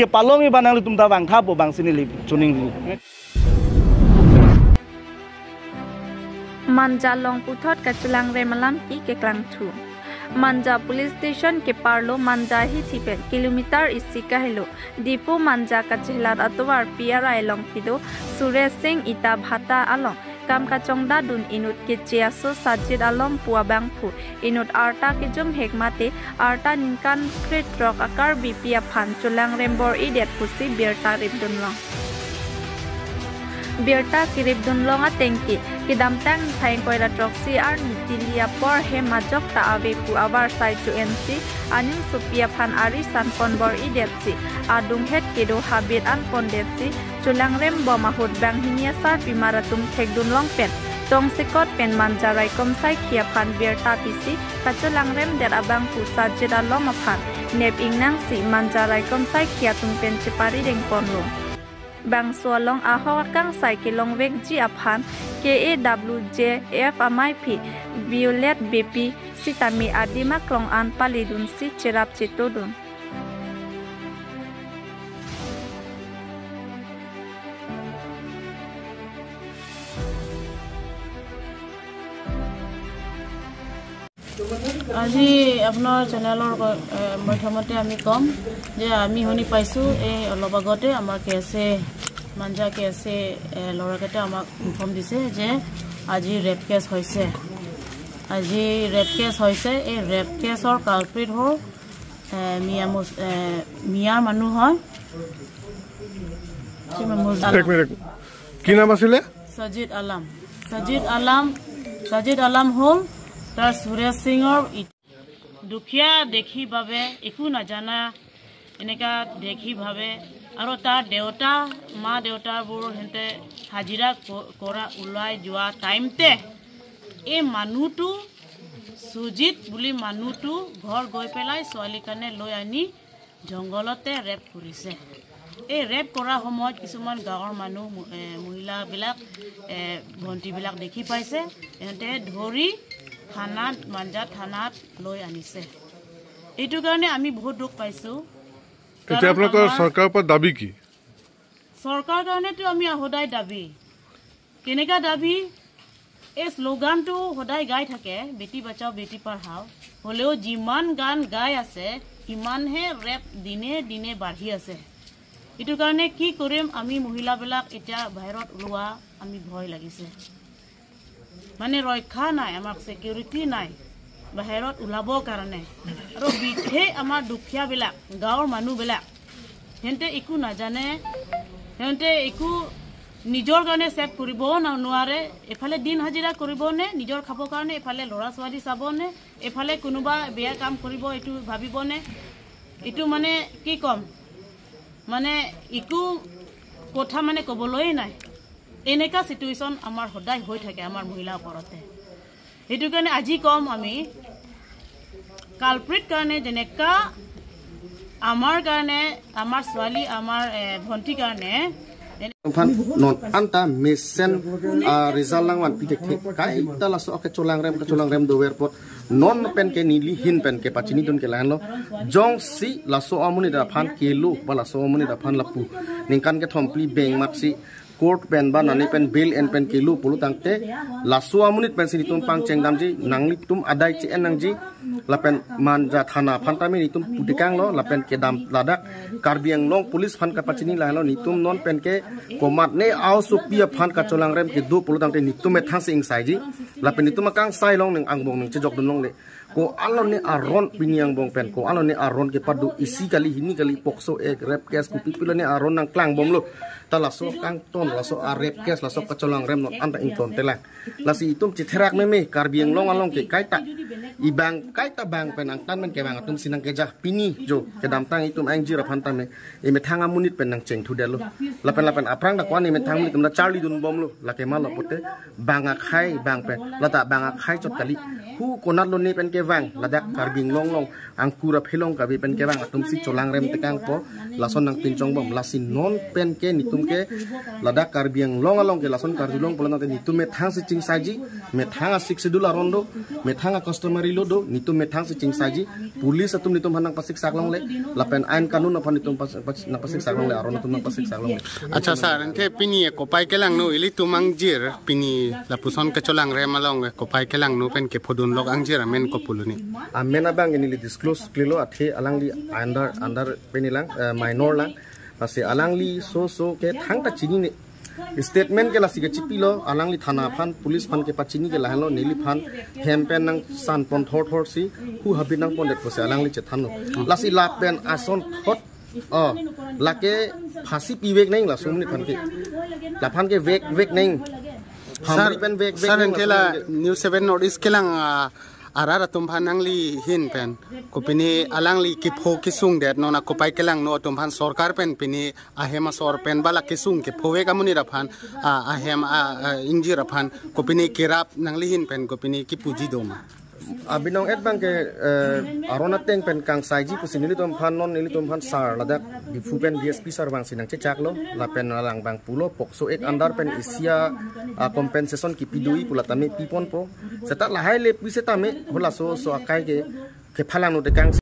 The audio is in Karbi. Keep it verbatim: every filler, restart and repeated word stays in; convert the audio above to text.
Kepalong iba nanglitum ta vangtha pu bang si neli choningri. Manja along puthot kachelangrem alam ke keklangthu. Manja Police Station keparlo Manja hithi pen kilometer isi kahelo Diphu Manja kachelat atovar P R I along kedo Suresh Singh Ita Bhata along kam kachongdadun inut keche aso Sajid Alam pu abangphu inut arta kejumhek mate arta ningkan krethrok akarbipi aphan chelangrem bor-idet pusi birta ripdunlong. Birta keripdunlong ateng ke kedamtang niphai ingkoi ra throksi arni tili apor hem ajok ta ave pu avarsai chu ensi aning supi aphan ari sanpon bor-idetsi adunghet kedo habit anpondetsi chelangrem bom ahut banghini asarpi mar atum thekdunlong pen tongsekot pen Manja raikom saikhi aphan birta pisi kachelangremdet abangphu Sajid Alam aphan nep ingnangsi Manja raikom saikhi atum pen chepari dengponlo. Bangso along ahok akangsai kelongvekji aphan K A W J F amaiphi Violet Beypi sitame adim aklong an palidunsi cherap chetodun. আজি আপোনাৰ চেনেলৰ ক-, এ, মাধ্যমতে আমি ক'ম যে আমি শুনি পাইছোঁ, এই অলপ আগতে আমাৰ কে এছ এ, মাঞ্জা কে এছ এ, এ, ল'ৰাকেইটা আমাক ইনফৰ্ম দিছে যে আজি ৰেপ কেছ হৈছে। আজি ৰেপ কেছ হৈছে। এই ৰেপ কেছৰ কালপ্ৰিট হ'ল, এ, মিয়া মুছ-, এ, মিয়াৰ মানুহ হয়। কি নাম মুছ-, এক মিনিট, কি নাম আছিলে? চাজিদ আলম। চাজিদ আলম, চাজিদ আলম হ'ল তাৰ সুৰেশ সিঙৰ ই-, দুখীয়া দেখি বাবে একো নাজানা, এনেকা দেখি ভাবে। আৰু তাৰ দেউতা, মা দেউতাবোৰ সিহঁতে হাজিৰা ক-, কৰা ওলাই যোৱা টাইমতে এই মানুহটো সুজিত বুলি মানুহটো ঘৰ গৈ পেলাই ছোৱালীৰ কাৰণে লৈ আনি জংঘলতে ৰেপ কৰিছে। এই ৰেপ কৰা সময়ত কিছুমান গাঁৱৰ মানুহ, ম-, এ, মহিলাবিলাক, এ, ভণ্টিবিলাক দেখি পাইছে, সিহঁতে ধৰি থানাত, মাঞ্জা থানাত লৈ আনিছে। এইটো কাৰণে আমি বহুত দুখ পাইছোঁ। এতিয়া কাৰণ আপোনালোকৰ আমাৰ চৰকাৰৰ পৰা দাবী কি? চৰকাৰ কাৰণেতো আমি সদায় দাবী। কেনেকা দাবী? এই শ্লোগানটো সদায় গাই থাকে, বেটি বচাও, বেটি পঢ়াও। হ'লেও যিমান গান গাই আছে, সিমানহে ৰেপ দিনে দিনে বাঢ়ি আছে। এইটো কাৰণে কি কৰিম, আমি মহিলাবিলাক এতিয়া বাহিৰত ওলোৱা আমি ভয় লাগিছে। মানে ৰক্ষা নাই, আমাৰ ছিকিউৰিটি নাই বাহিৰত ওলাবৰ কাৰণে। আৰু বিশেষ আমাৰ দুখীয়াবিলাক, গাঁৱৰ মানুহবিলাক, সিহঁতে একো নাজানে, সিহঁতে একো নিজৰ কাৰণে ছেভ কৰিব ন-, নোৱাৰে। এফালে দিন হাজিৰা কৰিব নে, নিজৰ খাবৰ কাৰণে, এফালে ল'ৰা ছোৱালী চাব নে, এফালে কোনোবা বেয়া কাম কৰিব, এইটো ভাবিব নে? এইটো মানে কি ক'ম, মানে একো কথা মানে ক'বলৈ নাই। এনেকা চিটুৱেশ্যন আমাৰ সদায় হৈ থাকে আমাৰ মহিলাৰ ওপৰতে। সেইটো কাৰণে আজি ক'ম আমি, কালপ্ৰিট কাৰণে যেনেকা আমাৰ কাৰণে, আমাৰ ছোৱালী, আমাৰ, এ, ভণ্টিৰ কাৰণে, aphan non anta mesen, ah, result langvan pidek the. Kaita laso akecholangrem, kecholangrem dover apot non pen ke neli ahin pen kepachinidun ke lahenlo. Jongsi laso amonit aphan kelo, ba laso amonit aphan lapu ningkan kethom phli beng matsi court pen ba nani pen bail en pen kelo pulo tangte, laso amonit pensi netum pangcheng damji, nanglitum adai che-en nangji. Lapen Manja thana aphan tame netum putekanglo, lapen kedam ladak Karbi Anglong Police aphan kapachini lahenlo, netum non pen ke komatne aosopi aphan kacholangrem kedo pulo tangte netum methang si ingsaiji. Lapen netum akangsai along ning angbong ning chejokdun longle. Ko-an lone aron pini angbong pen, ko-an lone aron kepado, isi kali, hini kali, POCSO Act, rape case, kopi pi lone aron nangklangbomlo. Ta laso kangton, laso a-rape case, laso kacholangrem non anta ingtontelang. Lasi itum chetherak meme, Karbi Anglong along ke kaita, ibang kaita bang pen angtan pen kevang atum si nangkeja. Pini jo kedamtang itum angjir aphan tame, emethang amonit pen nangchengthudetlo. Lapen lapen aphrang dak ko-an emethang amonit atum ta charlidunbomlo. Lake ma lapu te bang akhai bang pen, lata bang akhai chot kali. Hu konat lone pen ke kevang, ladak Karbi Anglong along angkur aphelong kave pen kevang atum si cholangrem tekangpo, lason nangpinchongbom. Lasi non pen ke netum ke ladak Karbi Anglong along ke lason karjulong pulo tangte netum methang si chingsaiji, methang a Sixth Schedule aron do, methang a customary law do, netum methang si chingsaiji, police atum netum aphan nangpasiksaklang le, lapen ain kanun aphan netum pas, pas, nangpasiksaklang le, aron atum nangpasiksaklang le. Accha sir, anke pini kopai kelangno ilitum angjir, pini lapuson kecholangrem along kopai kelangno pen kephodunlok angjir amen kopuloni? Amen abang neli disclose klelo, athe alangli under, under penilang, eh, minor lang. Lasi alangli so so ke thangta chinine. Statement ke lasi kechipilo, alangli thana aphan, police aphan kepachini ke lahenlo, neliphan hem pen nangsanpon thorthor si, hu habit nangpondet pusi alangli chethanlo. Lasi lapen asonthot, oh, lake phasi pivek nang laso amonit aphan ke. Laphan ke vekvek nang. Sir, phamri pen vekvek sir, nang, anke la laso amonit aphan ke. News seven North East kelang, ah, arat atum aphan nangli ahin pen, kopine alangli kepho kesungdet, non akopai kelangno atum aphan sorkar pen pine ahem asor pen bala kesung kephovek amonit aphan, ah, ahem, ah, ah, ingjir aphan kopine kerap, nangli ahin pen kopine kipuji doma? Abinong et abang ke, eh, aron ateng pen kangsaiji pusi nelitum aphan, non nelitum aphan sir ladak Diphu pen D S P sir abang si nangchechaklo, lapen alang abang pulo POCSO Act under pen isi a, ah, compensation kipi do-i pu, la tame piponpo. Seta lahai le pu setame, halaso so akai ke kephalangno tekang